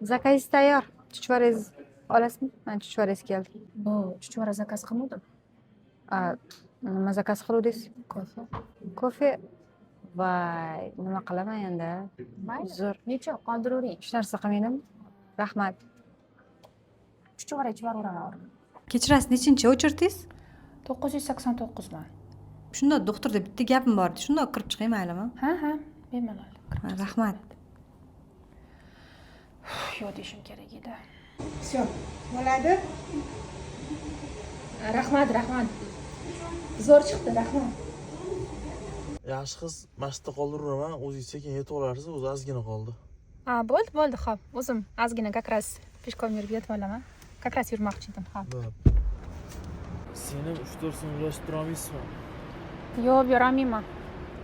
Заказ tayyor. Chuchvarangiz olasizmi? Mana, chuchvarangiz keldi. Bu chuchvara заказ qilmadim. A, nima заказ qiluvdingiz? Kofe. Kofe. Voy, nima qilaman endi? Mayli. Zo'r. Necha, qoldiravering. Hech narsa qilmaydimi? Rahmat. Chuchvara ichib yuboraveraman. Kechirasiz, nechinchi очередь ingiz? 989man. Shundoq doktorda bitta gapim bor edi, shundoq kirib chiqay, maylimi? Ha, bemalol. Ha, rahmat. Yo'q deyishim kerak edi. Все, bo'ladi. Rahmat, rahmat, zo'r chiqdi, rahmat. Yaxshi qiz, masjidda qoldiraveraman, o'zingiz sekin yetib olarsiz, o'zi ozgina qoldi. Ha, bo'ldi, bo'ldi, ho'p, o'zim ozgina, как раз пешком yurib yetib olaman, как раз yurmoqchi edim, ho'p. Seni 3-4 so'm ulashib turolmaysizmi? Yo'q, berolmayman.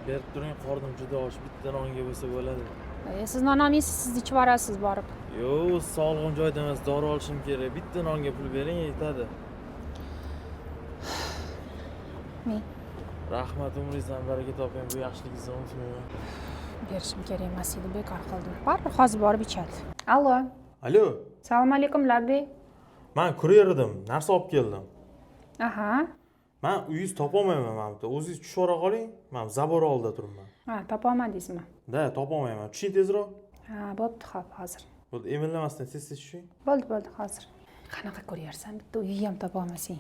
Berib turing, qornim juda och, bitta nonga bo'lsa bo'ladi. E, siz non olmaysiz, siz ichib yuborasiz borib. Yo'q, sog'lig'im joyida emas, dori olishim kerak, bitta nonga pul bering, yetadi. Men Rahmat, umringizdan baraka toping, bu yaxshiligingizni unutmayman. Berishim kerak emas edi, bekor qildim. Baribir hozir borib ichadi. Allo. Alo. Assalomu alaykum, labbay. Man kuryer edim, narsa olib keldim. Man uyingizni topolmayman, mana bu yerda o'zingiz tushib yubora qoling, man забор oldida turibman. Ha, topolmadingizmi? Да, topolmayman, tushing tezroq. Ha, bo'pti, ho'p, hozir. Bo'ldi, emillamasdan tez tez tushing. Bo'ldi, bo'ldi, hozir. Qanaqa kuryersan, bitta uyni ham topolmasang?